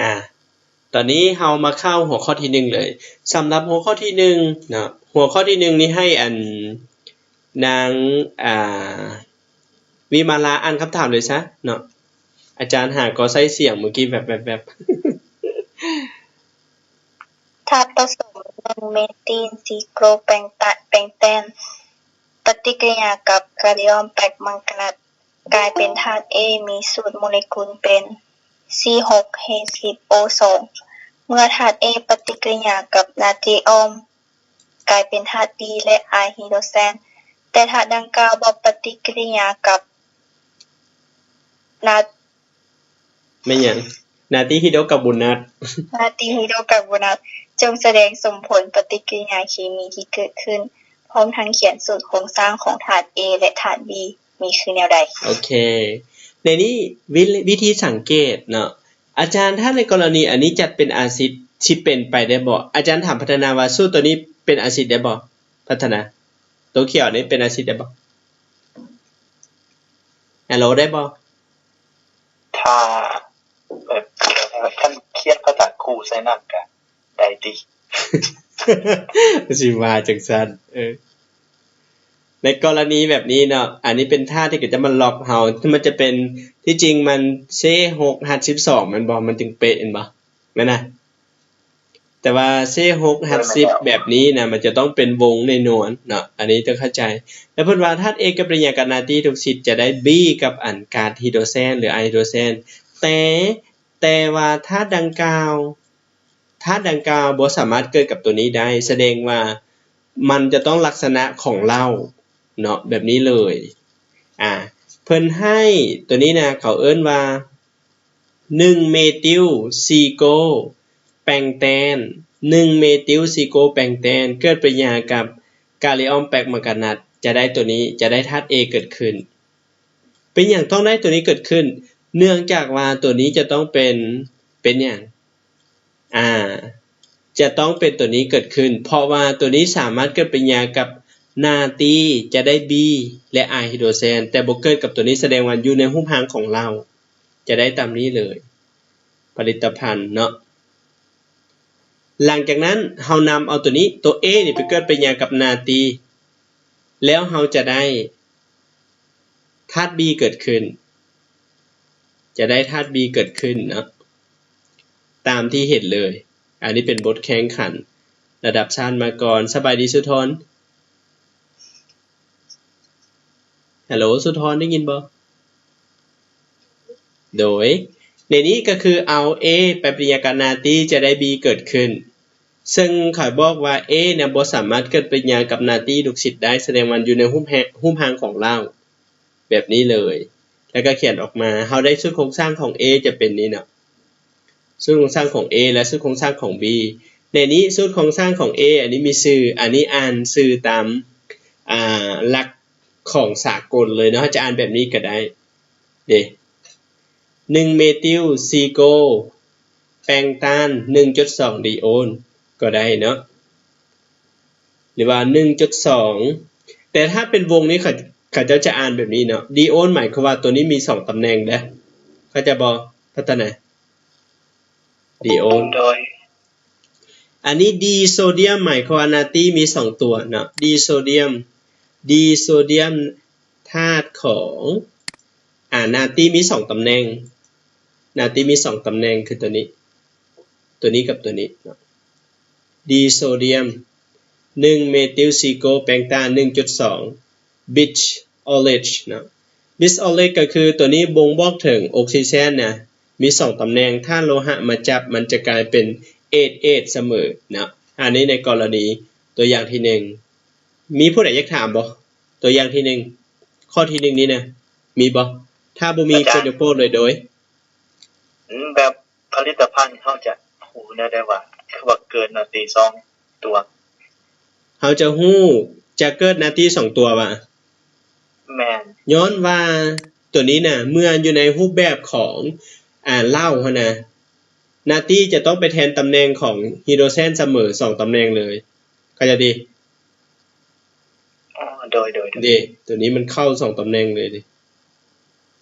ອາ ຕອນນີ້ເຮົາມາເຂົ້າຫົວຂໍ້ທີໜຶ່ງເລີຍ. ສຳລັບຫົວຂໍ້ທີໜຶ່ງເນາະ, ຫົວຂໍ້ທີໜຶ່ງນີ້ໃຫ້ອັນ ນາງ ອາ ວິມາລາອ່ານຄຳຖາມເລີຍຊະເນາະ. ອາຈານຫາກໍໃຊ້ສຽງມື້ກີ້ແວບໆໆ. ທາດປະສົມໜຶ່ງເມຕິນຊີໂກແປງຕະ ແປງແຕນ ປະຕິກິລິຍາກັບກາລີອອມແປກມັງກະນັດ ກາຍເປັນທາດ A ມີສູດໂມເລກຸນເປັນ C ຫົກ H ສິບ O ສອງ. ເມື່ອທາດ A ປະຕິກິລິຍາກັບນາຕີອອມ ກາຍເປັນທາດ B ແລະ I ຮີໂດຣແຊນ, ແຕ່ທາດດັ່ງກ່າວບໍ່ປະຕິກິລິຍາກັບນາ ແມ່ນຫຍັງ? ນາຕີຮີໂດຣກັບບູນາດ. ນາຕີຮີໂດຣກັບບູນາດ ຈົ່ງສະແດງສົມຜົນປະຕິກິລິຍາເຄມີທີ່ເກີດຂຶ້ນ ພ້ອມທັງຂຽນສູດໂຄງສ້າງຂອງທາດ A ແລະ ທາດ B ມີຄືແນວໃດ? ໂອເຄ ໃນນີ້ ວິ ວິທີສັງເກດເນາະ ອາຈານ ຖ້າໃນກໍລະນີອັນນີ້ຈັດເປັນອາຊິດ ຊິເປັນໄປໄດ້ບໍ່? ອາຈານຖາມພັດທະນາວ່າ ສູດໂຕນີ້ເປັນອາຊິດໄດ້ບໍ່? ພັດທະນາ ໂຕຂຽວນີ້ເປັນອາຊິດໄດ້ບໍ່? ຮັລໂຫຼ ໄດ້ບໍ່? ຖ້າແບບ ຄັນຂຽນພາສາຄູໃສ່ນຳກະໄດ້ຕິ? ຊິວ່າຈັ່ງຊັ້ນ ເອີ ໃນກໍລະນີແບບນີ້ເນາະ ອັນນີ້ເປັນທາດທີ່ເຂົາຈະມາລັອກເຮົາ ມັນຈະເປັນ ທີ່ຈິງມັນ C ຫົກ H ສິບສອງ ແມ່ນບໍ່? ມັນຈຶ່ງເປະ ແມ່ນບໍ່? ແມ່ນນະ? ແຕ່ວ່າ C ຫົກ H ສິບ ແບບນີ້ນະ ມັນຈະຕ້ອງເປັນວົງແນ່ນອນເນາະ ອັນນີ້ຕ້ອງເຂົ້າໃຈ. ແລ້ວເພິ່ນວ່າທາດ A ເກີດປະຕິກິລິຍາກັບນາຕີຮີໂດຣຊິດ ຈະໄດ້ B ກັບອັນກາດຮີໂດຣແຊນ ຫຼື I ຮີໂດຣແຊນ ແຕ່ ແຕ່ວ່າທາດດັ່ງກ່າວ ທາດດັ່ງກ່າວບໍ່ສາມາດເກີດກັບໂຕນີ້ໄດ້ ສະແດງວ່າມັນຈະຕ້ອງລັກສະນະຂອງເຫຼົ້າເນາະ ແບບນີ້ເລີຍ. ອາ ເພິ່ນໃຫ້ໂຕນີ້ນະ ເຂົາເອີ້ນວ່າ ໜຶ່ງເມຕິວຊີໂກແປງແຕນ ໜຶ່ງເມຕິວຊີໂກແປງແຕນ ເກີດປະຕິກິລິຍາກັບກາລີອອມແປກມັງກະນັດ ຈະໄດ້ໂຕນີ້ ຈະໄດ້ທາດ A ເກີດຂຶ້ນ. ເປັນຫຍັງຕ້ອງໄດ້ໂຕນີ້ເກີດຂຶ້ນ? ເນື່ອງຈາກວ່າໂຕນີ້ຈະຕ້ອງເປັນ ເປັນຫຍັງ? ອາ ຈະຕ້ອງເປັນໂຕນີ້ເກີດຂຶ້ນ ເພາະວ່າໂຕນີ້ສາມາດເກີດປະຕິກິລິຍາກັບນາຕີ ຈະໄດ້ B ແລະ I ຮີໂດຣແຊນ ແຕ່ບໍ່ເກີດກັບໂຕນີ້ ສະແດງວ່າຢູ່ໃນຮູບຮ່າງຂອງເຫຼົ້າ ຈະໄດ້ຕາມນີ້ເລີຍ ຜະລິດຕະພັນເນາະ. ຫຼັງຈາກນັ້ນເຮົານຳເອົາໂຕນີ້ ໂຕ A ນີ້ໄປເກີດປະຕິກິລິຍາກັບນາຕີ ແລ້ວເຮົາຈະໄດ້ທາດ B ເກີດຂຶ້ນ ຈະໄດ້ທາດ B ເກີດຂຶ້ນເນາະ ຕາມທີ່ເຫັນເລີຍ. ອັນນີ້ເປັນບົດແຂ່ງຂັນລະດັບຊາດມາກ່ອນ. ສະບາຍດີສຸທອນ. ຮັລໂຫຼ ສຸທອນ ໄດ້ຍິນບໍ່? ໂດຍ ໃນນີ້ກໍຄືເອົາ A ໄປປະຕິກິລິຍາກັບນາຕີ ຈະໄດ້ B ເກີດຂຶ້ນ ເຊິ່ງຂ້ອຍບອກວ່າ A ນະບໍ່ສາມາດເກີດປະຕິກິລິຍາກັບນາຕີຮີໂດຣຊິດໄດ້ ສະແດງວ່າຢູ່ໃນຮູບແຮ- ຮູບຮ່າງຂອງເຫຼົ້າ ແບບນີ້ເລີຍ ແລ້ວກໍຂຽນອອກມາ ເຮົາໄດ້ສູດໂຄງສ້າງຂອງ A ຈະເປັນນີ້ເນາະ ສູດໂຄງສ້າງຂອງ A ແລະ ສູດໂຄງສ້າງຂອງ B. ໃນນີ້ສູດໂຄງສ້າງຂອງ A ອັນນີ້ມີຊື່ ອັນນີ້ອ່ານຊື່ຕາມ ອາ ຫຼັກຂອງສາກົນເລີຍເນາະ ເຮົາຈະອ່ານແບບນີ້ກໍໄດ້ເດ້ ໜຶ່ງເມຕິວຊີໂກແປງຕານ ໜຶ່ງຈຸດສອງ ດີໂອນ ກໍໄດ້ເນາະ ຫຼືວ່າ ໜຶ່ງຈຸດສອງ ແຕ່ຖ້າເປັນວົງນີ້ ເຂົາ ເຂົາເຈົ້າຈະອ່ານແບບນີ້ເນາະ ດີໂອນ ໝາຍຄວາມວ່າໂຕນີ້ມີສອງຕຳແໜ່ງເດ້ ເຂົ້າໃຈບໍ່ ພັດທະນາ? ດີໂອນ ໂດຍ ອັນນີ້ດີໂຊດຽມ ໝາຍຄວາມວ່ານາຕີມີສອງຕົວເນາະ ດີໂຊດຽມ ດີໂຊດຽມ ທາດຂອງ ອາ ນາຕີມີສອງຕຳແໜ່ງ ນາຕີມີສອງຕຳແໜ່ງ ຄືໂຕນີ້ ໂຕນີ້ກັບໂຕນີ້ເນາະ ດີໂຊດຽມ ໜຶ່ງເມຕິວຊີໂກແປງຕານ ໜຶ່ງຈຸດສອງ ບິດໂອເລດເນາະ ບິດໂອເລດກໍຄືໂຕນີ້ບົ່ງບອກເຖິງອົກຊີເຈນນະ ມີສອງຕຳແໜ່ງ ຖ້າໂລຫະມາຈັບ ມັນຈະກາຍເປັນເອດເອດສະເໝີເນາະ. ອັນນີ້ໃນກໍລະນີຕົວຢ່າງທີໜຶ່ງ ມີຜູ້ໃດຢາກຖາມບໍ່? ຕົວຢ່າງທີໜຶ່ງ ຂໍ້ທີໜຶ່ງນີ້ນະ ມີບໍ່? ຖ້າບໍ່ມີ ອາຈານ ຍົກໂປ້ງໂດຍ ໂດຍ ອືມ ແບບຜະລິດຕະພັນເຮົາຈະຮູ້ແນວໃດວ່າ ຄືວ່າເກີດນາຕີສອງຕົວ? ເຮົາຈະຮູ້ ຈະເກີດນາຕີສອງຕົວຫວາ? ແມ່ນ. ຍ້ອນວ່າຕົວນີ້ນະ ເມື່ອຢູ່ໃນຮູບແບບຂອງ ອາ ເຫຼົ້າຫັ້ນນະ ນາຕີຈະຕ້ອງໄປແທນຕຳແໜ່ງຂອງຮີໂດຣເຊນສະເໝີສອງຕຳແໜ່ງເລີຍ ເຂົ້າໃຈຕິ? ອໍ ໂດຍ ໂດຍ ໂດຍ ເດ້ ຕົວນີ້ມັນເຂົ້າສອງຕຳແໜ່ງເລີຍເດ້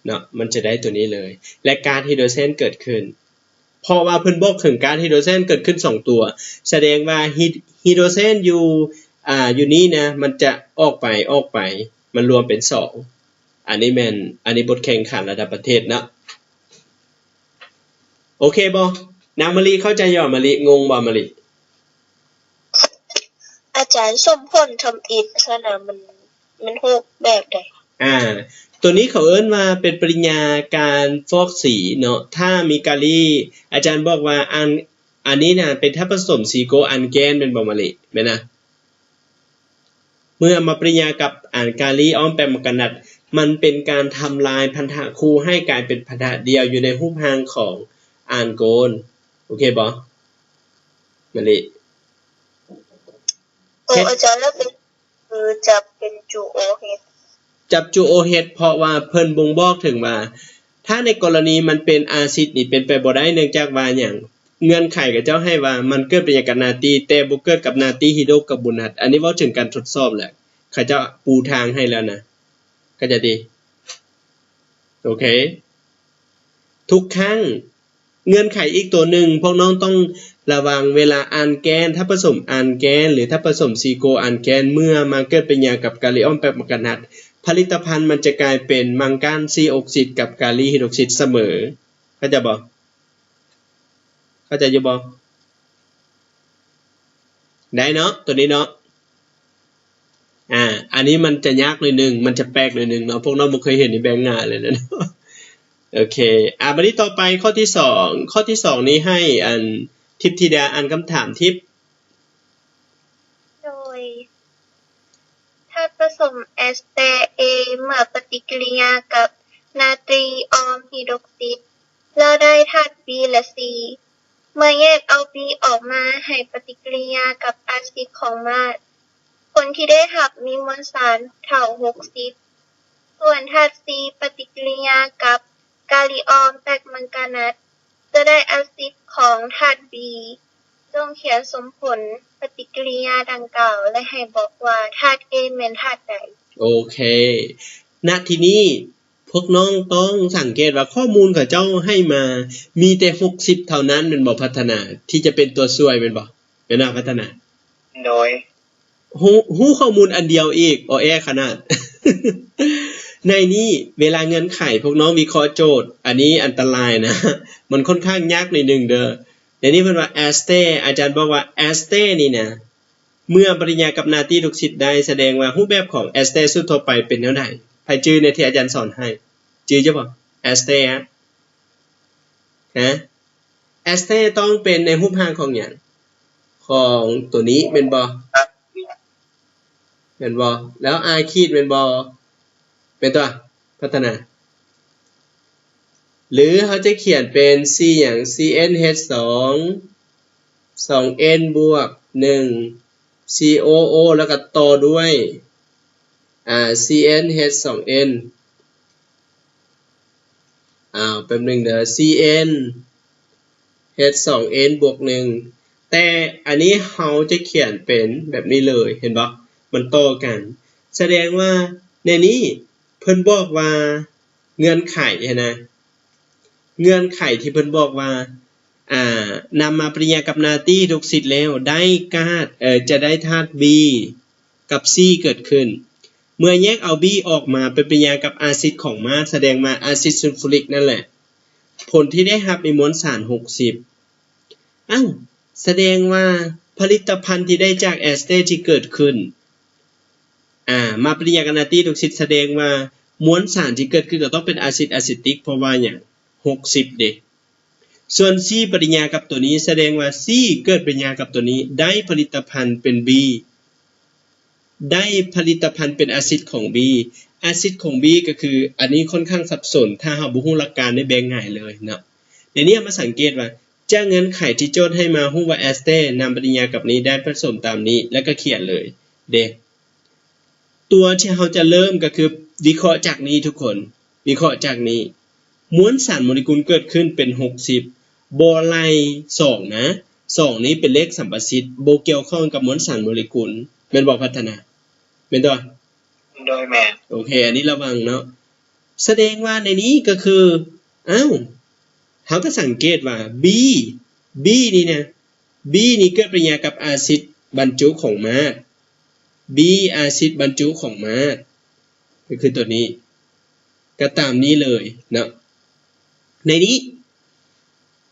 ເນາະ ມັນຈະໄດ້ຕົວນີ້ເລີຍ ແລະ ກາດຮີໂດຣເຊນເກີດຂຶ້ນ ເພາະວ່າເພິ່ນບອກເຖິງກາດໄຮໂດຣເຊນເກີດຂຶ້ນສອງຕົວ ສະແດງວ່າຮີ ຮີໂດຣເຊນຢູ່ ອ່າ ຢູ່ນີ້ນະ ມັນຈະອອກໄປ ອອກໄປ ມັນລວມເປັນສອງ. ອັນນີ້ແມ່ນ ອັນນີ້ບົດແຂ່ງຂັນລະດັບປະເທດເນາະ. ໂອເຄບໍ່? ນາງມະລິເຂົ້າໃຈຢູ່ບໍ່? ມະລິ ງົງບໍ່ມະລິ? ອາຈານ ສົມຜົນທຳອິດຊັ້ນນະ ມັນ ມັນຮູບແບບໃດ? ອ່າ ຕົວນີ້ເຂົາເອີ້ນວ່າເປັນປະລິນຍາການຟອກສີເນາະ. ຖ້າມີກາລີ ອາຈານບອກວ່າອັນ ອັນນີ້ນະເປັນທາດປະສົມຊີໂກອັນແກນແມ່ນບໍ່ມະລິ? ແມ່ນນະ? ເມື່ອມາປະລິນຍາກັບອັນກາລີອ້ອມແປງມັງການັດ ມັນເປັນການທຳລາຍພັນທະຄູ່ໃຫ້ກາຍເປັນພັນທະດຽວຢູ່ໃນຮູບຮ່າງຂອງອານໂກນ. ໂອເຄບໍ່ມະລິ? ໂຕອາຈານ ແລ້ວເປັນ ຄືຈັບເປັນຈູໂອເຮັດ ຈັບຈູໂອເຮັດ ເພາະວ່າເພິ່ນບົ່ງບອກເຖິງວ່າ ຖ້າໃນກໍລະນີມັນເປັນອາຊິດນີ້ເປັນໄປບໍ່ໄດ້ ເນື່ອງຈາກວ່າຫຍັງ? ເງື່ອນໄຂຂະເຈົ້າໃຫ້ວ່າມັນເກີດປະຕິກິລິຍາກັບນາຕີ ແຕ່ບໍ່ເກີດກັບນາຕີຮີໂດຣກາບູນັດ. ອັນນີ້ເວົ້າເຖິງການທົດສອບແຫຼະ ຂະເຈົ້າປູທາງໃຫ້ແລ້ວນະ ເຂົ້າໃຈຕິ? ໂອເຄ ທຸກຄັ້ງ ເງື່ອນໄຂອີກຕົວໜຶ່ງ ພວກນ້ອງຕ້ອງລະວັງເວລາອານແກນ, ທາດປະສົມອານແກນ ຫຼື ທາດປະສົມຊີໂກອານແກນ ເມື່ອມາເກີດປະຕິກິລິຍາກັບກາລີອອມແປງມັງການັດ ຜະລິດຕະພັນມັນຈະກາຍເປັນມັງການຊີອອກຊິດກັບກາລີຮີດອອກຊິດສະເໝີ. ເຂົ້າໃຈບໍ່? ເຂົ້າໃຈຢູ່ບໍ່? ໄດ້ເນາະ ຕົວນີ້ເນາະ. ອ່າ ອັນນີ້ມັນຈະຍາກໜ້ອຍໜຶ່ງ ມັນຈະແປກໜ້ອຍໜຶ່ງເນາະ ພວກນ້ອງບໍ່ເຄີຍເຫັນໃນແບງງານເລີຍນະ. ໂອເຄ ອ່າ ບັດນີ້ຕໍ່ໄປຂໍ້ທີສອງ ຂໍ້ທີສອງນີ້ໃຫ້ອັນທິບທິດາອ່ານຄຳຖາມ. ທິບ ໂດຍ ທາດປະສົມແອສເຕເອ ເມື່ອປະຕິກິລິຍາກັບນາຕີອອມຮີດອອກຊິດ ແລ້ວໄດ້ທາດ B ແລະ C ເມື່ອແຍກເອົາ B ອອກມາໃຫ້ປະຕິກິລິຍາກັບອາຊິດຂອງມາດ ຜົນທີ່ໄດ້ຮັບມີມວນສານເທົ່າຫົກສິບ ສ່ວນທາດ C ປະຕິກິລິຍາກັບກາລີອອມແປງມັງການັດ ຈະໄດ້ອາຊິດຂອງທາດ B. ຈົ່ງຂຽນສົມຜົນປະຕິກິລິຍາດັ່ງກ່າວ ແລະ ໃຫ້ບອກວ່າທາດ A ແມ່ນທາດໃດ. ໂອເຄ ນະທີ່ນີ້ພວກນ້ອງຕ້ອງສັງເກດວ່າຂໍ້ມູນເຂົາເຈົ້າໃຫ້ມາມີແຕ່ຫົກສິບເທົ່ານັ້ນແມ່ນບໍ່ ພັດທະນາ ທີ່ຈະເປັນຕົວຊ່ວຍແມ່ນບໍ່? ແມ່ນບໍ່ ພັດທະນາ? ໂດຍ ຮູ້ ຮູ້ຂໍ້ມູນອັນດຽວອີກ ອໍແອຂະໜາດ. ໃນນີ້ເວລາເງື່ອນໄຂພວກນ້ອງວິເຄາະໂຈດ ອັນນີ້ອັນຕະລາຍນະ ມັນຂ້ອນຂ້າງຍາກໜ້ອຍໜຶ່ງເດີ. ໃນນີ້ເພິ່ນວ່າແອສເຕ ອາຈານບອກວ່າແອສເຕນີ້ນະ ເມື່ອປະຕິກິລິຍາກັບນາຕີຮີດອອກຊິດໄດ້ ສະແດງວ່າຮູບແບບຂອງແອສເຕສູດທົ່ວໄປເປັນແນວໃດ? ໃຜຈື່ແນວທີ່ອາຈານສອນໃຫ້? ຈື່ຢູ່ບໍ່? ແອສເຕ ຮະ? ແອສເຕຕ້ອງເປັນໃນຮູບຮ່າງຂອງຫຍັງ? ຂອງຕົວນີ້ແມ່ນບໍ່? ແມ່ນບໍ່? ແລ້ວ R ຂີດແມ່ນບໍ່? ແມ່ນຕົວະ ພັດທະນາ? ຫຼືເຮົາຈະຂຽນເປັນ C ຫຍັງ? C N H ສອງ ສອງ N ບວກ ໜຶ່ງ C O O ແລ້ວກໍຕໍ່ດ້ວຍ ອ່າ C N H ສອງ N ອ້າວ ແປັບໜຶ່ງເດີ C N H ສອງ N ບວກ ໜຶ່ງ ແຕ່ອັນນີ້ເຮົາຈະຂຽນເປັນແບບນີ້ເລີຍ ເຫັນບໍ່? ມັນຕໍ່ກັນ ສະແດງວ່າໃນນີ້ເພິ່ນບອກວ່າເງື່ອນໄຂຫັ້ນນະ ເງື່ອນໄຂທີ່ເພິ່ນບອກວ່າ ອ່າ ນຳມາປະຕິກິລິຍາກັບນາຕີຮີດອອກຊິດແລ້ວ ໄດ້ກາດ ເອີ ຈະໄດ້ທາດ B ກັບ C ເກີດຂຶ້ນ ເມື່ອແຍກເອົາ B ອອກມາໄປປະຕິກິລິຍາກັບອາຊິດຂອງມາດ ສະແດງວ່າອາຊິດຊູນຟູຣິກນັ້ນແຫຼະ ຜົນທີ່ໄດ້ຮັບມີມວນສານຫົກສິບ. ອ້າວ ສະແດງວ່າຜະລິດຕະພັນທີ່ໄດ້ຈາກແອສເຕທີ່ເກີດຂຶ້ນ ອ່າ ມາປະຕິກິລິຍາກັບນາຕີຮີດອອກຊິດ ສະແດງວ່າມວນສານທີ່ເກີດຂຶ້ນກໍຕ້ອງເປັນອາຊິດອາຊິຕິກ ເພາະວ່າຫຍັງ? ຫົກສິບເດ. ສ່ວນ C ປະຕິກິລິຍາກັບຕົວນີ້ ສະແດງວ່າ C ເກີດປະຕິກິລິຍາກັບຕົວນີ້ ໄດ້ຜະລິດຕະພັນເປັນ B ໄດ້ຜະລິດຕະພັນເປັນອາຊິດຂອງ B ອາຊິດຂອງ B ກໍຄື ອັນນີ້ຂ້ອນຂ້າງສັບສົນ ຖ້າເຮົາບໍ່ຮູ້ຫຼັກການໄດ້ແບ່ງງ່າຍເລີຍເນາະ. ໃນນີ້ເຮົາມາສັງເກດວ່າ ຈາກເງື່ອນໄຂທີ່ໂຈດໃຫ້ມາ ຮູ້ວ່າແອສເຕນຳປະຕິກິລິຍາກັບນີ້ ໄດ້ປະສົມຕາມນີ້ ແລ້ວກໍຂຽນເລີຍເດ. ຕົວທີ່ເຮົາຈະເລີ່ມກໍຄືວິເຄາະຈາກນີ້ທຸກຄົນ ວິເຄາະຈາກນີ້ ມວນສານໂມເລກຸນເກີດຂຶ້ນເປັນຫົກສິບ ບໍ່ໄລ່ສອງນະ ສອງນີ້ເປັນເລກສຳປະສິດ ບໍ່ກ່ຽວຂ້ອງກັບມວນສານໂມເລກຸນ ແມ່ນບໍ່ ພັດທະນາ? ແມ່ນຕົວະ? ໂດຍ ແມ່ນ. ໂອເຄ ອັນນີ້ລະວັງເນາະ. ສະແດງວ່າໃນນີ້ກໍຄື ອ້າວ ເຮົາກໍສັງເກດວ່າ B B ນີ້ນະ B ນີ້ເກີດປະຕິກິລິຍາກັບອາຊິດບັນຈຸຂອງມາດ B ອາຊິດບັນຈຸຂອງມາດ ກໍຄືຕົວນີ້ ກໍຕາມນີ້ເລີຍເນາະ. ໃນນີ້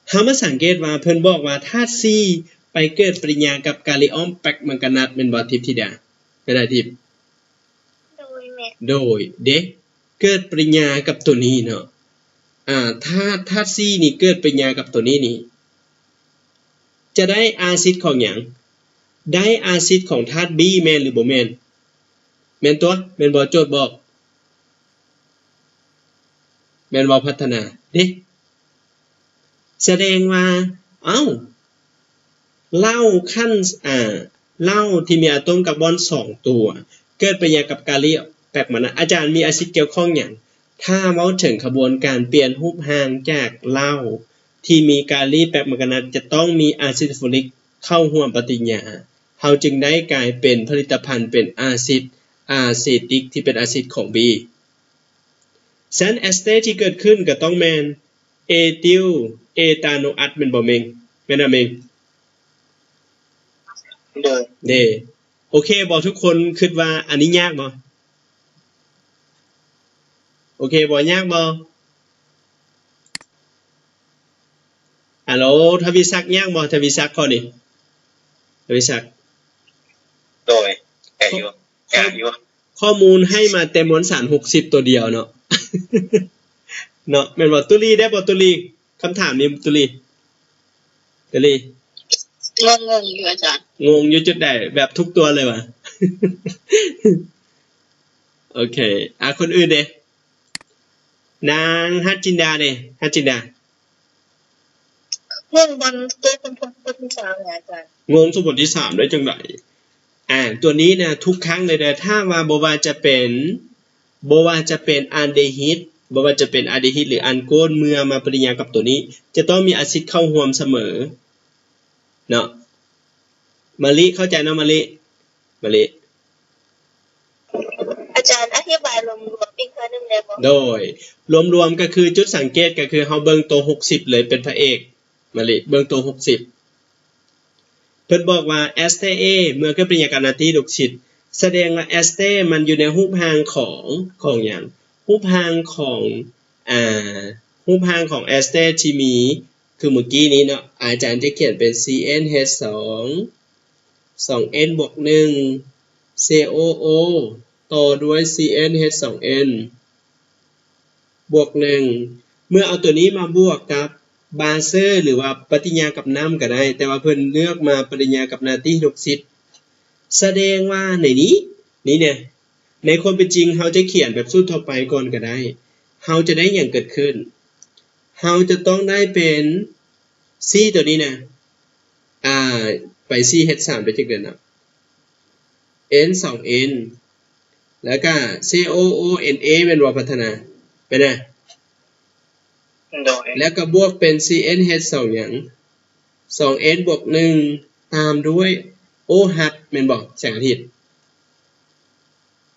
ເຮົາມາສັງເກດວ່າເພິ່ນບອກວ່າທາດ C ໄປເກີດປະຕິກິລິຍາກັບກາລີອອມແປກແມງການັດ ແມ່ນບໍ່ ທິບທິດາ? ແມ່ນໄດ໋ທິບ? ໂດຍແມ່ນ. ໂດຍເດ້ ເກີດປະຕິກິລິຍາກັບຕົວນີ້ເນາະ ອາ ທາດ ທາດ C ນີ້ເກີດປະຕິກິລິຍາກັບຕົວນີ້ນີ້ ຈະໄດ້ອາຊິດຂອງຫຍັງ? ໄດ້ອາຊິດຂອງທາດ B ແມ່ນຫຼືບໍ່ແມ່ນ? ແມ່ນຕົວະ ແມ່ນບໍ່? ໂຈດບອກ ແມ່ນບໍ່ ພັດທະນາ? ເດ້ ສະແດງວ່າ ເອົ້າ ເຫຼົ້າຂັ້ນ ອາ ເຫຼົ້າທີ່ມີອາໂຕມກາບອນສອງຕົວ ເກີດປະຕິກິລິຍາກັບກາລີແປກມານັດ ອາຈານມີອາຊິດກ່ຽວຂ້ອງຫຍັງ? ຖ້າເວົ້າເຖິງຂະບວນການປ່ຽນຮູບຮ່າງຈາກເຫຼົ້າທີ່ມີກາລີແປກແມງການັດ ຈະຕ້ອງມີອາຊິດຊູຣິກເຂົ້າຮ່ວມປະຕິກິລິຍາ ເຮົາຈຶ່ງໄດ້ກາຍເປັນຜະລິດຕະພັນເປັນອາຊິດອາເຊຕິກ ທີ່ເປັນອາຊິດຂອງ B. ສານແອສເຕທີ່ເກີດຂຶ້ນກໍຕ້ອງແມ່ນເອຕິວເອຕາໂນອັດ ແມ່ນບໍ່ເມັງ? ແມ່ນບໍ່ເມັງ? ໂດຍ ເດ້ ໂອເຄບໍ່? ທຸກຄົນຄິດວ່າອັນນີ້ຍາກບໍ່? ໂອເຄບໍ່? ຍາກບໍ່? ອາໂລ ທະວີສັກ ຍາກບໍ່? ທະວີສັກ ຂໍ້ນີ້ ທະວີສັກ. ໂດຍ ແກ້ຢູ່ ຍາກຢູ່. ຂໍ້ມູນໃຫ້ມາແຕ່ມວນສານຫົກສິບຕົວດຽວເນາະ ເນາະ ແມ່ນບໍ່? ຕຸລີ ໄດ້ບໍ່ຕຸລີ? ຄຳຖາມນີ້ຕຸລີ ຕຸລີ. ງົງໆຢູ່ອາຈານ ງົງຢູ່ຈຸດໃດ? ແບບທຸກຕົວເລີຍຫວາ? ໂອເຄ ອາ ຄົນອື່ນເດ? ນາງຮັດຈິນດາເດ? ຮັດຈິນດາ ງົງຕອນໂຕເປັນຄົນ ຄົນທີສາມແຫຼະອາຈານ ງົງສູ່ຄົນທີສາມໄດ້ຈັ່ງໃດ? ອາ ຕົວນີ້ນະ ທຸກຄັ້ງເລີຍເດີ ຖ້າວ່າບໍ່ວ່າຈະເປັນ ບໍ່ວ່າຈະເປັນອານເດຮິດ ບໍ່ວ່າຈະເປັນອານເດຣິດ ຫຼື ອານໂກນ ເມື່ອມາປະຕິກິລິຍາກັບຕົວນີ້ ຈະຕ້ອງມີອາຊິດເຂົ້າຮ່ວມສະເໝີເນາະ. ມະລິ ເຂົ້າໃຈເນາະ ມະລິ? ມະລິ ອາຈານອະທິບາຍລວມໆອີກເທື່ອໜຶ່ງໄດ້ບໍ່? ໂດຍ ລວມໆກໍຄືຈຸດສັງເກດກໍຄືເຮົາເບິ່ງໂຕຫົກສິບເລີຍ ເປັນພະເອກ ມະລິ ເບິ່ງໂຕຫົກສິບ ເພິ່ນບອກວ່າແອສເຕເອ ເມື່ອເກີດປະຕິກິລິຍາກັບນາຕີຮີດອອກຊິດ ສະແດງວ່າແອສເຕມັນຢູ່ໃນຮູບຮ່າງຂອງ ຂອງຫຍັງ? ຮູບຮ່າງຂອງ ອາ ຮູບຮ່າງຂອງແອສເຕທີ່ມີ ຄືມື້ກີ້ນີ້ເນາະ ອາຈານຈະຂຽນເປັນ ຊີເອັນເອັດສອງ ສອງເອັນບວກໜຶ່ງ ຊີໂອໂອ ຕໍ່ດ້ວຍ ຊີເອັນເອັດສອງເອັນ ບວກໜຶ່ງ ເມື່ອເອົາຕົວນີ້ມາບວກກັບບາເຊີ ຫຼືວ່າປະຕິກິລິຍາກັບນ້ຳກໍໄດ້ ແຕ່ວ່າເພິ່ນເລືອກມາປະຕິກິລິຍາກັບນາຕີຮີດອອກຊິດ ສະແດງວ່າໃນນີ້ ນີ້ແນ່ ໃນຄວາມເປັນຈິງເຮົາຈະຂຽນແບບສູດທົ່ວໄປກ່ອນກໍໄດ້ ເຮົາຈະໄດ້ຫຍັງເກີດຂຶ້ນ? ເຮົາຈະຕ້ອງໄດ້ເປັນ ຊີ ຕົວນີ້ນະ ອາ ໄປ ຊີເອັດສາມ ໄດ້ຈັກເດືອນເນາະ ເອັນສອງເອັນ ແລ້ວກະ ຊີໂອໂອເອັນເອ ແມ່ນບໍ່ ພັດທະນາ? ແມ່ນນະ? ໂດຍ ແລ້ວກະບວກເປັນ ຊີເອັນເອັດສອງຫຍັງ? ສອງເອັນບວກໜຶ່ງ ຕາມດ້ວຍໂອຮັດ ແມ່ນບໍ່ ແສງອາທິດ?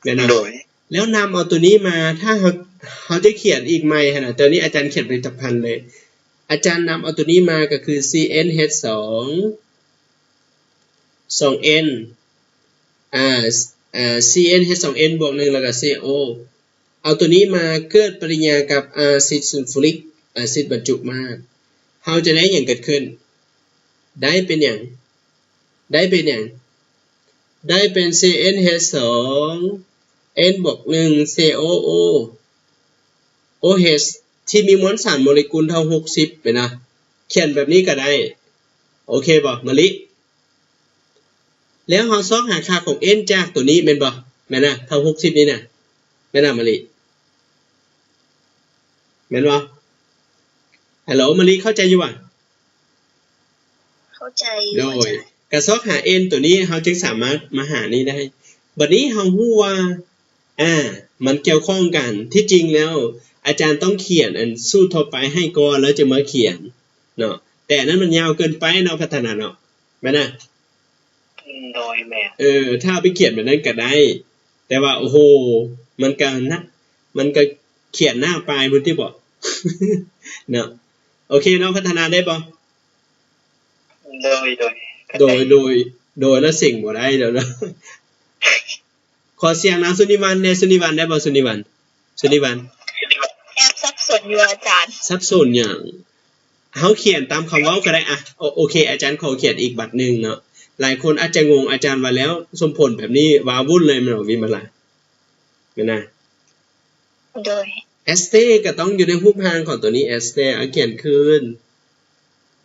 ແມ່ນນະ? ໂດຍ ແລ້ວນຳເອົາຕົວນີ້ມາ ຖ້າເຮົາ ເຮົາຈະຂຽນອີກໃໝ່ຫັ້ນນະ ຕອນນີ້ອາຈານຂຽນຜະລິດຕະພັນເລີຍ ອາຈານນຳເອົາຕົວນີ້ມາກໍຄື ຊີເອັນເອັດສອງ ສອງເອັນ ອາ ອາ ຊີເອັນເອັດສອງເອັນບວກໜຶ່ງ ແລ້ວກໍ ຊີໂອ ເອົາຕົວນີ້ມາເກີດປະຕິກິລິຍາກັບອາຊິດຊູນຟູຣິກ ອາຊິດບັນຈຸມາດ ເຮົາຈະໄດ້ຫຍັງເກີດຂຶ້ນ? ໄດ້ເປັນຫຍັງ? ໄດ້ເປັນຫຍັງ? ໄດ້ເປັນ ຊີເອັນເອັດສອງ ເອັນບວກໜຶ່ງ ຊີໂອໂອ ໂອເອັດ ທີ່ມີມວນສານໂມເລກຸນເທົ່າຫົກສິບ ແມ່ນນະ? ຂຽນແບບນີ້ກໍໄດ້ ໂອເຄບໍ່ ມະລິ? ແລ້ວເຮົາຊອກຫາຄ່າຂອງເອັນຈາກຕົວນີ້ແມ່ນບໍ່? ແມ່ນນະ? ເທົ່າຫົກສິບນີ້ນະ ແມ່ນນະ ມະລິ? ແມ່ນບໍ່? ຮັລໂຫຼ ມະລິ ເຂົ້າໃຈຢູ່ຫວາ? ເຂົ້າໃຈຢູ່ ໂດຍ ອາຈານ ກະຊອກຫາເອັນຕົວນີ້ ເຮົາຈຶ່ງສາມາດມາຫານີ້ໄດ້. ບັດນີ້ເຮົາຮູ້ວ່າ ອາ ມັນກ່ຽວຂ້ອງກັນ. ທີ່ຈິງແລ້ວ ອາຈານຕ້ອງຂຽນອັນສູດທົ່ວໄປໃຫ້ກ່ອນ ແລ້ວຈຶ່ງມາຂຽນເນາະ. ແຕ່ອັນນັ້ນມັນຍາວເກີນໄປເນາະ ພັດທະນາເນາະ ແມ່ນນະ? ໂດຍ ແມ່ນ. ເອີ ຖ້າເອົາໄປຂຽນແບບນັ້ນກະໄດ້ ແຕ່ວ່າ ໂອ້ໂຫ ມັນກະນະ ມັນກະຂຽນໜ້າປາຍພຸ້ນຕິເບາະ ເນາະ. ໂອເຄເນາະ ພັດທະນາໄດ້ບໍ່? ໂດຍ ໂດຍ ໂດຍ ໂດຍ ໂດຍ ລະເສັງບໍ່ໄດ້ແລ້ວເນາະ. ຂໍສຽງນາງສຸນິວັນແດ່ ສຸນິວັນໄດ້ບໍ່? ສຸນິວັນ ສຸນິວັນ ແອບສັບສົນຢູ່ອາຈານ. ສັບສົນຫຍັງ? ເຮົາຂຽນຕາມຄຳເວົ້າກໍໄດ້. ອະ ໂອ ໂອເຄ ອາຈານຂໍຂຽນອີກບັດໜຶ່ງເນາະ. ຫຼາຍຄົນອາດຈະງົງ ອາຈານວ່າແລ້ວສົມຜົນແບບນີ້ວ້າວຸ້ນເລີຍແມ່ນບໍ່ ວິມະລາ? ແມ່ນນະ? ໂດຍ ແອັດສະເຕກໍຕ້ອງຢູ່ໃນຮູບຮ່າງຂອງຕົວນີ້ ແອັດສະເຕ. ອາ ຂຽນຄືນ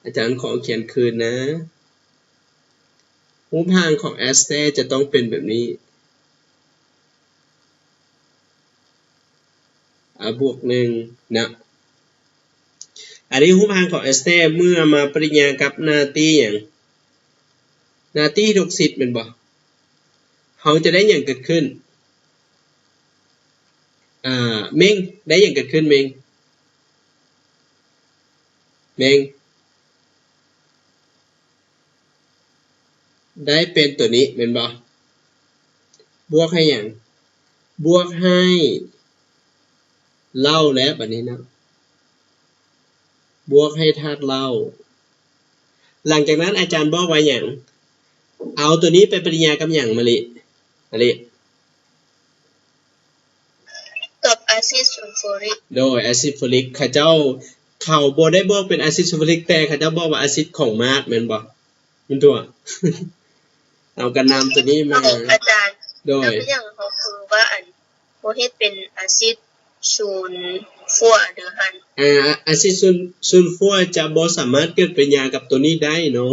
ອາຈານຂໍຂຽນຄືນນະ. ຮູບຮ່າງຂອງແອັດສະເຕຈະຕ້ອງເປັນແບບນີ້ ອາ ບວກໜຶ່ງນະ. ອັນນີ້ຮູບຮ່າງຂອງແອັດສະເຕ ເມື່ອມາປະລິນຍາກັບນາຕີຫຍັງ? ນາຕີ ໂທກຊິດ ແມ່ນບໍ່? ເຮົາຈະໄດ້ຫຍັງເກີດຂຶ້ນ? ອາ ເມັງ ໄດ້ຫຍັງເກີດຂຶ້ນເມັງ? ເມັງ ໄດ້ເປັນຕົວນີ້ແມ່ນບໍ່? ບວກໃຫ້ຫຍັງ? ບວກໃຫ້ເຫຼົ້າແລ້ວບັດນີ້ເນາະ ບວກໃຫ້ທາດເຫຼົ້າ. ຫຼັງຈາກນັ້ນອາຈານບອກວ່າຫຍັງ? ເອົາຕົວນີ້ໄປປະລິນຍາກັບຫຍັງ ມະລິ? ມະລິ? ກັບອາຊິດຊູນຟູຣິກ. ໂດຍ ອາຊິດຊູນຟູຣິກ ເຂົາເຈົ້າ ເຂົາບໍ່ໄດ້ບອກເປັນອາຊິດຊູນຟູຣິກ ແຕ່ເຂົາເຈົ້າບອກວ່າອາຊິດຂອງມາດ ແມ່ນບໍ່? ມັນຕົວະ ເອົາກະນຳຕົວນີ້ມາ. ອາຈານ ໂດຍ ແລ້ວເປັນຫຍັງເຂົາຄືວ່າ ອັນ ບໍ່ເຮັດເປັນອາຊິດຊູນຟູເດືອຫັ້ນ? ອາ ອາຊິດຊູນ ຊູນຟູຈະບໍ່ສາມາດເກີດປະລິນຍາກັບຕົວນີ້ໄດ້ເນາະ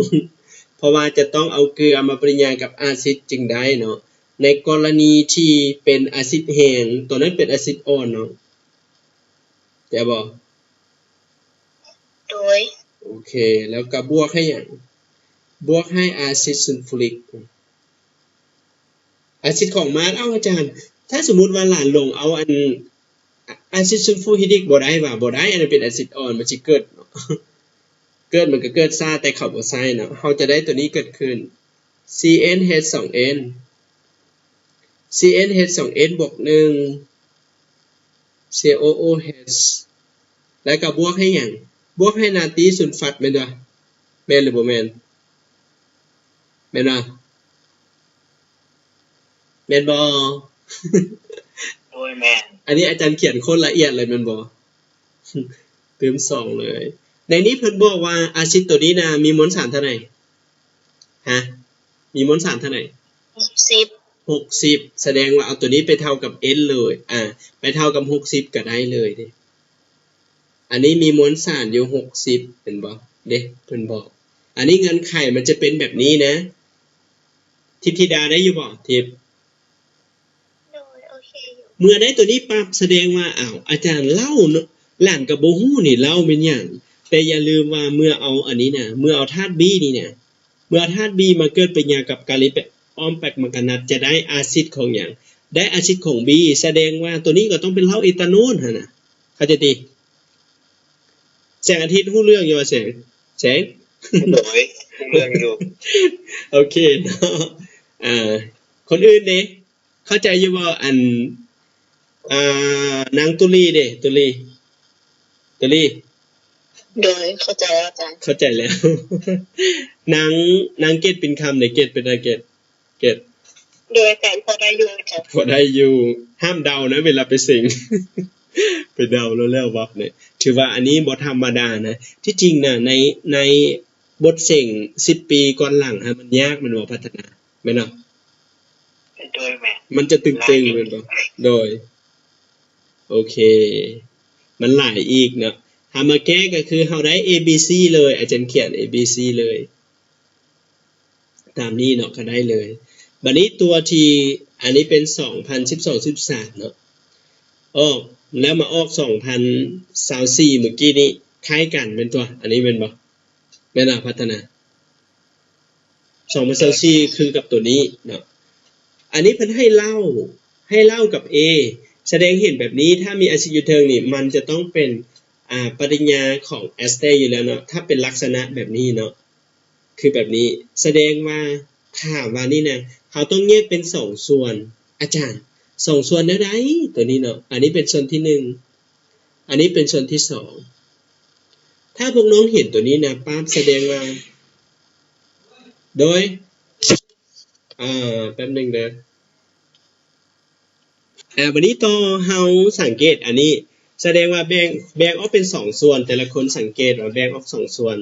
ເພາະວ່າຈະຕ້ອງເອົາເກືອມາປະລິນຍາກັບອາຊິດຈຶ່ງໄດ້ເນາະ. ໃນກໍລະນີທີ່ເປັນອາຊິດແຮງ ຕົວນັ້ນເປັນອາຊິດອ່ອນເນາະ ແມ່ນບໍ່? ໂດຍ ໂອເຄ ແລ້ວກໍບວກໃຫ້ຫຍັງ? ບວກໃຫ້ອາຊິດຊູນຟູຣິກ ອາຊິດຂອງມາດ. ເອົ້າ ອາຈານ ຖ້າສົມມຸດວ່າຫຼານຫຼົງເອົາອັນ ອາ ອາຊິດຊູນຟູຮິກບໍ່ໄດ້ຫວາ? ບໍ່ໄດ້ ອັນນັ້ນເປັນອາຊິດອ່ອນ ມັນຊິເກີດ ເກີດ ມັນກໍເກີດຊ້າ ແຕ່ເຂົາບໍ່ໃຊ້ເນາະ. ເຮົາຈະໄດ້ຕົວນີ້ເກີດຂຶ້ນ ຊີເອັນເອັດສອງເອັນ ຊີເອັນເອັດສອງເອັນ ບວກໜຶ່ງ ຊີໂອໂອເອັດ ແລ້ວກໍບວກໃຫ້ຫຍັງ? ບວກໃຫ້ນາຕີຊູນຟັດ ແມ່ນບໍ່? ແມ່ນຫຼືບໍ່ແມ່ນ? ແມ່ນບໍ່? ແມ່ນບໍ່? ໂດຍ ແມ່ນ. ອັນນີ້ອາຈານຂຽນໂຄດລະອຽດເລີຍແມ່ນບໍ່? ຕື່ມສອງເລີຍ. ໃນນີ້ເພິ່ນບອກວ່າອາຊິດໂຕນີ້ນະ ມີມວນສານເທົ່າໃດ? ຮະ? ມີມວນສານເທົ່າໃດ? ຫົກສິບ. ຫົກສິບ ສະແດງວ່າເອົາໂຕນີ້ໄປເທົ່າກັບເອັນເລີຍ ອາ ໄປເທົ່າກັບຫົກສິບກໍໄດ້ເລີຍເດ້. ອັນນີ້ມີມວນສານຢູ່ຫົກສິບ ເຫັນບໍ່? ເດ້ ເພິ່ນບອກ ອັນນີ້ເງື່ອນໄຂມັນຈະເປັນແບບນີ້ນະ. ທິບທິດາໄດ້ຢູ່ບໍ່? ທິບ ໂດຍ ໂອເຄຢູ່. ເມື່ອໄດ້ໂຕນີ້ປັບ ສະແດງວ່າ ອ້າວ ອາຈານ ເຫຼົ້າເນາະ ຫຼານກໍບໍ່ຮູ້ນີ້ ເຫຼົ້າແມ່ນຫຍັງ? ແຕ່ຢ່າລືມວ່າເມື່ອເອົາອັນນີ້ນະ ເມື່ອເອົາທາດບີນີ້ນະ ເມື່ອທາດບີມາເກີດປະຕິຍາກັບກາລີແປ ອ້ອມແປກມັງການັດ ຈະໄດ້ອາຊິດຂອງຫຍັງ? ໄດ້ອາຊິດຂອງບີ ສະແດງວ່າໂຕນີ້ກໍຕ້ອງເປັນເຫຼົ້າເອຕາໂນນຫັ້ນນະ ເຂົ້າໃຈຕິ? ແສງອາທິດຮູ້ເລື່ອງຢູ່ບໍ່ແສງ? ແສງ ໂດຍ ຮູ້ເລື່ອງຢູ່. ໂອເຄເນາະ ອາ ຄົນອື່ນເດ ເຂົ້າໃຈຢູ່ບໍ່? ອັນ ອ່າ ນາງຕຸລີເດ ຕຸລີ ຕຸລີ. ໂດຍ ເຂົ້າໃຈແລ້ວອາຈານ ເຂົ້າໃຈແລ້ວ. ນາງ ນາງເກດປິນຄຳເດ ເກດເປັນໃດ ເກດ ເກດ? ໂດຍ ອາຈານ ພໍໄດ້ຢູ່ອາຈານ ພໍໄດ້ຢູ່. ຫ້າມເດົານະ ເວລາໄປເສັງ ໄປເດົາແລ້ວແລ້ວວັບເນຍ. ຖືວ່າອັນນີ້ບໍ່ທຳມະດານະ. ທີ່ຈິງນະ ໃນ ໃນບົດເສັງສິບປີກ່ອນຫຼັງຫັ້ນ ມັນຍາກແມ່ນບໍ່ ພັດທະນາ? ແມ່ນເນາະ? ໂດຍ ແມ່ນ. ມັນຈະຕຶງໆ ແມ່ນບໍ່? ໂດຍ ໂອເຄ ມັນຫຼາຍອີກເນາະ. ຖ້າມາແກ້ກໍຄືເຮົາໄດ້ A B C ເລີຍ ອາຈານຂຽນ A B C ເລີຍ ຕາມນີ້ເນາະ ກໍໄດ້ເລີຍ. ບັດນີ້ຕົວທີ່ ອັນນີ້ເປັນສອງພັນສິບສອງ ສິບສາມເນາະ ອອກແລ້ວມາອອກສອງພັນຊາວສີ່ມື້ກີ້ນີ້ ຄ້າຍກັນແມ່ນຕົວະ ອັນນີ້ແມ່ນບໍ່? ແມ່ນລະ ພັດທະນາ ສອງພັນຊາວສີ່ຄືກັບຕົວນີ້ເນາະ. ອັນນີ້ເພິ່ນໃຫ້ເຫຼົ້າ ໃຫ້ເຫຼົ້າກັບ A ສະແດງເຫັນແບບນີ້ ຖ້າມີອາຊິດຢູ່ເທິງນີ້ ມັນຈະຕ້ອງເປັນ ອາ ປະລິນຍາຂອງແອັດສະເຕຢູ່ແລ້ວເນາະ ຖ້າເປັນລັກສະນະແບບນີ້ເນາະ ຄືແບບນີ້ ສະແດງວ່າ ຖາມວ່ານີ້ນະ ເຮົາຕ້ອງແຍກເປັນສອງສ່ວນ ອາຈານ ສອງສ່ວນແນວໃດ? ຕົວນີ້ເນາະ ອັນນີ້ເປັນສ່ວນທີໜຶ່ງ ອັນນີ້ເປັນສ່ວນທີສອງ. ຖ້າພວກນ້ອງເຫັນຕົວນີ້ນະ ປາບ ສະແດງວ່າ ໂດຍ ອ່າ ແປັບໜຶ່ງເດີ. ອ່າ ບັດນີ້ຕໍ່ ເຮົາສັງເກດອັນນີ້ ສະແດງວ່າແບ່ງ ແບ່ງອອກເປັນສອງສ່ວນ, ແຕ່ລະຄົນສັງເກດວ່າແບ່ງອອກສອງສ່ວນ.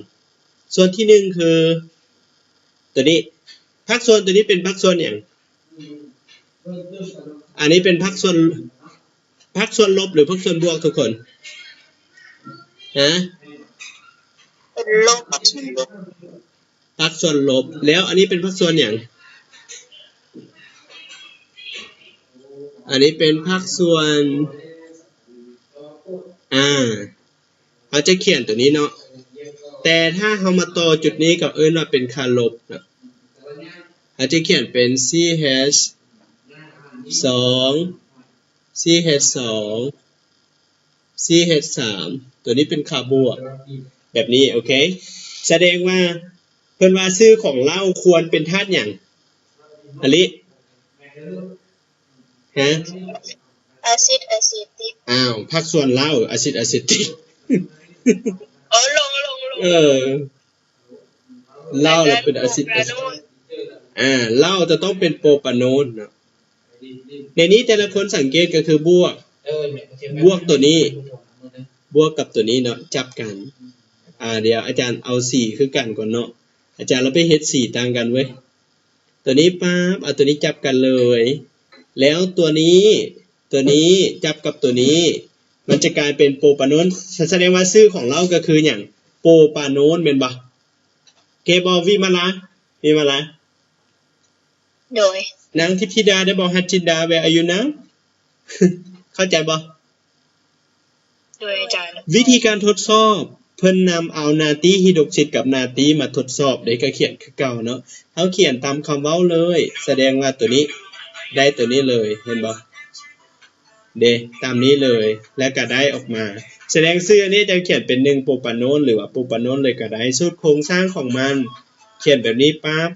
ສ່ວນທີໜຶ່ງຄືຕົວນີ້ ພາກສ່ວນຕົວນີ້ເປັນພາກສ່ວນຫຍັງ? ອັນນີ້ເປັນພາກສ່ວນ ພາກສ່ວນລົບ ຫຼື ພາກສ່ວນບວກທຸກຄົນ? ຮະ? ເປັນລົບ ພາກສ່ວນລົບ ພາກສ່ວນລົບ. ແລ້ວອັນນີ້ເປັນພາກສ່ວນຫຍັງ? ອັນນີ້ເປັນພາກສ່ວນ ອ່າ ເຮົາຈະຂຽນຕົວນີ້ເນາະ, ແຕ່ຖ້າເຮົາມາຕໍ່ຈຸດນີ້ ກໍເອີ້ນວ່າເປັນຄ່າລົບເນາະ. ເຮົາຈະຂຽນເປັນ ຊີເອັດສອງ ຊີເອັດສອງ ຊີເອັດສາມ ຕົວນີ້ເປັນຄ່າບວກ ແບບນີ້ ໂອເຄ. ສະແດງວ່າເພິ່ນວ່າຊື່ຂອງເຫຼົ້າຄວນເປັນທາດຫຍັງ? ອາລິ ຮະ? ອາຊິດອາເຊຕິກ. ອ້າວ ພາກສ່ວນເຫຼົ້າ ອາຊິດອາເຊຕິກ. ອໍ ລົງ ລົງ ລົງ. ເອີ ເຫຼົ້າລະເປັນອາຊິດອາເຊຕິກ. ອາ ເຫຼົ້າຈະຕ້ອງເປັນໂປປາໂນນເນາະ. ໃນນີ້ແຕ່ລະຄົນສັງເກດກໍຄືບວກ ບວກຕົວນີ້ ບວກກັບຕົວນີ້ເນາະ ຈັບກັນ. ອາ ດຽວອາຈານເອົາສີຄືກັນກ່ອນເນາະ. ອາຈານລະໄປເຮັດສີຕ່າງກັນເວີຍ. ຕົວນີ້ປາບ ເອົາຕົວນີ້ຈັບກັນເລີຍ ແລ້ວຕົວນີ້ ຕົວນີ້ຈັບກັບຕົວນີ້ ມັນຈະກາຍເປັນໂປປາໂນນ. ສະແດງວ່າຊື່ຂອງເຫຼົ້າກໍຄືຫຍັງ? ໂປປາໂນນ ແມ່ນບໍ່? ເກບອກ ວິມາລາ ວິມາລາ. ໂດຍ. ນາງທິບທິດາ ໄດ້ບໍ່? ຮັດຈິນດາ where are you now? ເຂົ້າໃຈບໍ່? ໂດຍອາຈານ. ວິທີການທົດສອບ ເພິ່ນນຳເອົານາຕີຮີໂດຣກຊິດກັບນາຕີມາທົດສອບເດ້ ກໍຂຽນຄືເກົ່າເນາະ. ເຮົາຂຽນຕາມຄຳເວົ້າເລີຍ ສະແດງວ່າຕົວນີ້ ໄດ້ຕົວນີ້ເລີຍ ເຫັນບໍ່? ເດ້ ຕາມນີ້ເລີຍ ແລ້ວກໍໄດ້ອອກມາ. ສະແດງຊື່ອັນນີ້ຈະຂຽນເປັນໜຶ່ງໂປປາໂນນ ຫຼືວ່າໂປປາໂນນເລີຍກໍໄດ້. ສູດໂຄງສ້າງຂອງມັນ ຂຽນແບບນີ້ປາບ.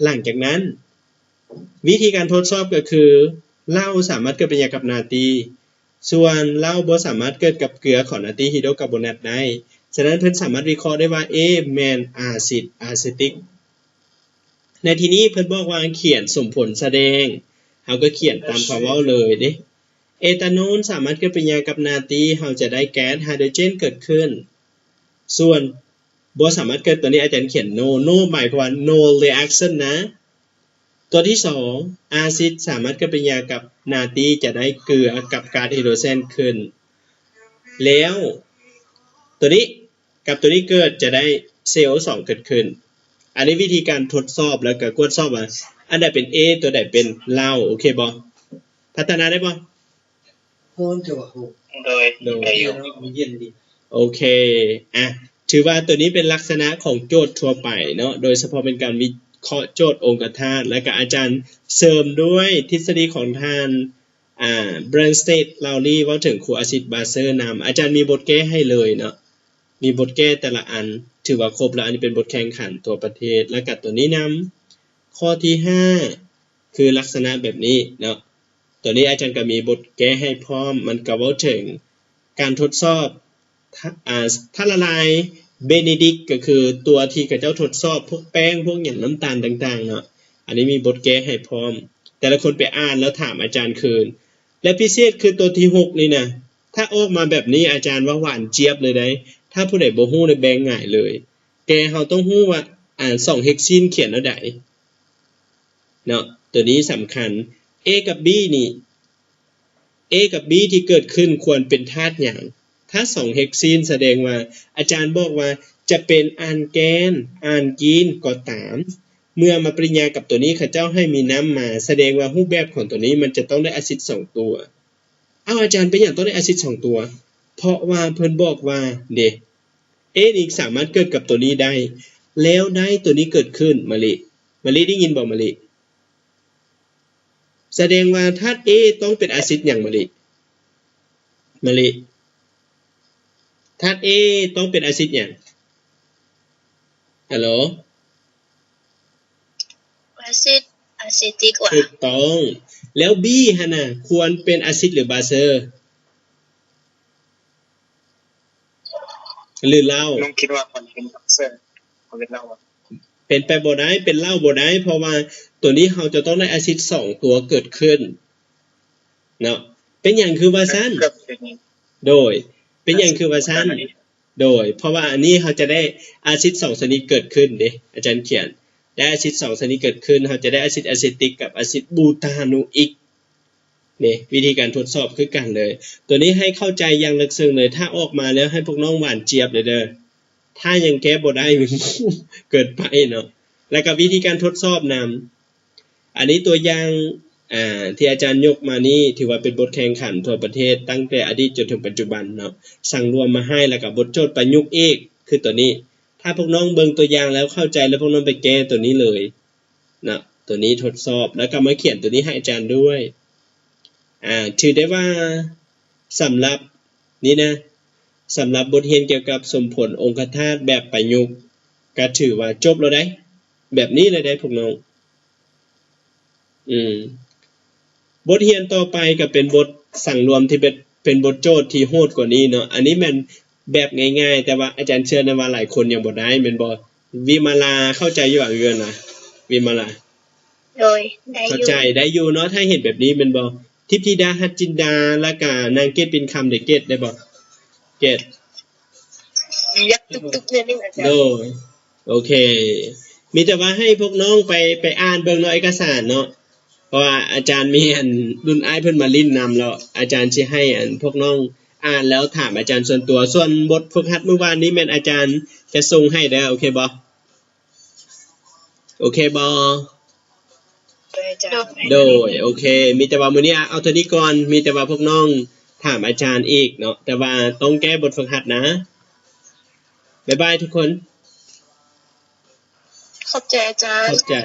ຫຼັງຈາກນັ້ນ ວິທີການທົດສອບກໍຄື ເຫຼົ້າສາມາດເກີດປະຕິກິລິຍາກັບນາຕີ ສ່ວນເຫຼົ້າບໍ່ສາມາດເກີດກັບເກືອຂອງນາຕີຮີໂດຣກາໂບນາດໄດ້. ສະນັ້ນເພິ່ນສາມາດວິເຄາະໄດ້ວ່າ A ແມ່ນອາຊິດອາເຊຕິກ. ໃນທີ່ນີ້ເພິ່ນບອກວ່າຂຽນສົມຜົນສະແດງ ເຮົາກໍຂຽນຕາມຄຳເວົ້າເລີຍເດ້. ເອຕາໂນນສາມາດເກີດປະຕິກິລິຍາກັບນາຕີ ເຮົາຈະໄດ້ແກັສໄຮໂດຣເຈນເກີດຂຶ້ນ. ສ່ວນບໍ່ສາມາດເກີດ ຕົວນີ້ອາຈານຂຽນ no no ໝາຍຄວາມວ່າ no reaction ນະ. ຕົວທີສອງ ອາຊິດສາມາດເກີດປະຕິກິລິຍາກັບນາຕີ ຈະໄດ້ເກືອກັບກາດໄຮໂດຣເຈນຂຶ້ນ. ແລ້ວຕົວນີ້ກັບຕົວນີ້ເກີດ ຈະໄດ້ ຊີໂອສອງ ເກີດຂຶ້ນ. ອັນນີ້ວິທີການທົດສອບ ແລ້ວກໍກວດສອບວ່າອັນໃດເປັນ A ຕົວໃດເປັນເຫຼົ້າ ໂອເຄບໍ່? ພັດທະນາໄດ້ບໍ່? ຮ້ອນແຕ່ວ່າເຮົາ ໂດຍ ໂດຍ ໄດ້ຢູ່ ເຢັນດີ. ໂອເຄ ອ່ະ ຖືວ່າຕົວນີ້ເປັນລັກສະນະຂອງໂຈດທົ່ວໄປເນາະ ໂດຍສະເພາະເປັນການວິເຄາະໂຈດອົງກະທາດ ແລະກະອາຈານເສີມດ້ວຍທິດສະດີຂອງທ່ານ ອ່າ Brandstad Lowry ເວົ້າເຖິງຄູອາຊິດບາເຊີນຳ. ອາຈານມີບົດແກ້ໃຫ້ເລີຍເນາະ ມີບົດແກ້ແຕ່ລະອັນ ຖືວ່າຄົບແລ້ວ. ອັນນີ້ເປັນບົດແຂ່ງຂັນທົ່ວປະເທດ ແລະກະຕົວນີ້ນຳ. ຂໍ້ທີຫ້າ ຄືລັກສະນະແບບນີ້ເນາະ. ຕົວນີ້ອາຈານກໍມີບົດແກ້ໃຫ້ພ້ອມ ມັນກໍເວົ້າເຖິງການທົດສອບ ທະ ອ່າ ທາດລະລາຍເບນີດິກ ກໍຄືຕົວທີ່ເຂົາເຈົ້າທົດສອບພວກແປ້ງ ພວກຫຍັງ ນ້ຳຕານຕ່າງໆເນາະ. ອັນນີ້ມີບົດແກ້ໃຫ້ພ້ອມ ແຕ່ລະຄົນໄປອ່ານແລ້ວຖາມອາຈານຄືນ. ແລະ ພິເສດຄືຕົວທີຫົກນີ້ນະ ຖ້າອອກມາແບບນີ້ ອາຈານວ່າຫວານຈຽບເລີຍໃດ໋. ຖ້າຜູ້ໃດບໍ່ຮູ້ນະ ແບ່ງຫງາຍເລີຍ. ແຕ່ເຮົາຕ້ອງຮູ້ວ່າ ອ່າ ສອງເຮັກຊີນຂຽນແນວໃດ ເນາະ ຕົວນີ້ສຳຄັນ. A ກັບ B ນີ້ A ກັບ B ທີ່ເກີດຂຶ້ນຄວນເປັນທາດຫຍັງ? ຖ້າສອງເຮັກຊີນ ສະແດງວ່າ ອາຈານບອກວ່າຈະເປັນອານແກນ ອານກີນກໍຕາມ ເມື່ອມາປະຕິກິລິຍາກັບຕົວນີ້ ເຂົາເຈົ້າໃຫ້ມີນ້ຳມາ ສະແດງວ່າຮູບແບບຂອງຕົວນີ້ມັນຈະຕ້ອງໄດ້ອາຊິດສອງຕົວ. ເອົ້າ ອາຈານ ເປັນຫຍັງຕ້ອງໄດ້ອາຊິດສອງຕົວ? ເພາະວ່າເພິ່ນບອກວ່າ ເດ A ນີ້ສາມາດເກີດກັບຕົວນີ້ໄດ້ ແລ້ວໄດ້ຕົວນີ້ເກີດຂຶ້ນ. ມະລິ ມະລິໄດ້ຍິນບໍ່ ມະລິ? ສະແດງວ່າທາດ A ຕ້ອງເປັນອາຊິດຫຍັງ ມະລິ? ມະລິ ທາດ A ຕ້ອງເປັນອາຊິດຫຍັງ? ຮັລໂຫຼ? ອາຊິດອາເຊຕິກຫວາ? ຖືກຕ້ອງ. ແລ້ວ B ຫັ້ນນະ ຄວນເປັນອາຊິດ ຫຼື ບາເຊີ? ຫຼືເຫຼົ້າ? ນ້ອງຄິດວ່າມັນເປັນເຊີນ ເປັນເຫຼົ້າ ເປັນໄປບໍ່ໄດ້ ເປັນເຫຼົ້າບໍ່ໄດ້ ເພາະວ່າໂຕນີ້ເຮົາຈະຕ້ອງໄດ້ອາຊິດສອງຕົວເກີດຂຶ້ນເນາະ. ເປັນຫຍັງຄືວ່າຊັ້ນ? ໂດຍ ເປັນຫຍັງຄືວ່າຊັ້ນ? ໂດຍ ເພາະວ່າອັນນີ້ເຮົາຈະໄດ້ອາຊິດສອງຊະນິດເກີດຂຶ້ນເດ້ ອາຈານຂຽນ ໄດ້ອາຊິດສອງຊະນິດເກີດຂຶ້ນ ເຮົາຈະໄດ້ອາຊິດອາເຊຕິກກັບອາຊິດບູຕານູອິກ. ນີ້ ວິທີການທົດສອບຄືກັນເລີຍ. ໂຕນີ້ໃຫ້ເຂົ້າໃຈຢ່າງເລິກເຊິ່ງເລີຍ. ຖ້າອອກມາແລ້ວໃຫ້ພວກນ້ອງຫວານຈຽບເລີຍເດີ. ຖ້າຍັງແກ້ບໍ່ໄດ້ ເກີນໄປເນາະ. ແລ້ວກໍວິທີການທົດສອບນຳ. ອັນນີ້ຕົວຢ່າງ ອ່າ ທີ່ອາຈານຍົກມານີ້ ຖືວ່າເປັນບົດແຂ່ງຂັນທົ່ວປະເທດ ຕັ້ງແຕ່ອະດີດຈົນເຖິງປັດຈຸບັນເນາະ. ສັງລວມມາໃຫ້ ແລ້ວກໍບົດໂຈດປະຍຸກອີກ ຄືຕົວນີ້. ຖ້າພວກນ້ອງເບິ່ງຕົວຢ່າງແລ້ວເຂົ້າໃຈ ແລ້ວພວກນ້ອງໄປແກ້ຕົວນີ້ເລີຍ. ເນາະ ຕົວນີ້ທົດສອບ ແລ້ວກໍມາຂຽນຕົວນີ້ໃຫ້ອາຈານດ້ວຍ. ອ່າ ຖືໄດ້ວ່າສຳລັບນີ້ນະ ສຳລັບບົດຮຽນກ່ຽວກັບສົມຜົນອົງຄະທາດແບບປະຍຸກ ກໍຖືວ່າຈົບແລ້ວໄດ໋ ແບບນີ້ເລີຍໄດ໋ພວກນ້ອງ. ອືມ ບົດຮຽນຕໍ່ໄປກໍເປັນບົດສັງລວມທີ່ເປັນ ເປັນບົດໂຈດທີ່ໂຫດກວ່ານີ້ເນາະ. ອັນນີ້ແມ່ນແບບງ່າຍໆ ແຕ່ວ່າອາຈານເຊື່ອແນ່ວ່າຫຼາຍຄົນຍັງບໍ່ໄດ້ແມ່ນບໍ່? ວິມາລາເຂົ້າໃຈຢູ່ຫວາ? ເອີນະ ວິມາລາ ໂດຍ ໄດ້ຢູ່ ເຂົ້າໃຈໄດ້ຢູ່ເນາະ ຖ້າເຫັນແບບນີ້ແມ່ນບໍ່? ທິບທິດາ ຮັດຈິນດາ ແລ້ວກະນາງເກດປິນຄຳ ເດ ເກດໄດ້ບໍ່? ເກດ ຢາກຕຸກໆ ໜ້ອຍໜຶ່ງອາຈານ ໂດຍ ໂອເຄ ມີແຕ່ວ່າໃຫ້ພວກນ້ອງໄປ ໄປອ່ານເບິ່ງເນາະ ເອກະສານເນາະ ເພາະວ່າອາຈານມີອັນລຸ້ນອ້າຍເພິ່ນມາຫຼິ້ນນຳ ແລ້ວອາຈານຊິໃຫ້ອັນພວກນ້ອງອ່ານແລ້ວຖາມອາຈານສ່ວນຕົວ. ສ່ວນບົດຝຶກຫັດມື້ວານນີ້ແມ່ນອາຈານຈະສົ່ງໃຫ້ເດີ ໂອເຄບໍ່? ໂອເຄບໍ່? ໂດຍ ໂດຍ ໂອເຄ ມີແຕ່ວ່າມື້ນີ້ເອົາເທົ່ານີ້ກ່ອນ ມີແຕ່ວ່າພວກນ້ອງຖາມອາຈານອີກເນາະ ແຕ່ວ່າຕ້ອງແກ້ບົດຝຶກຫັດນະ. ບາຍບາຍທຸກຄົນ ຂອບໃຈອາຈານ ຂອບໃຈ.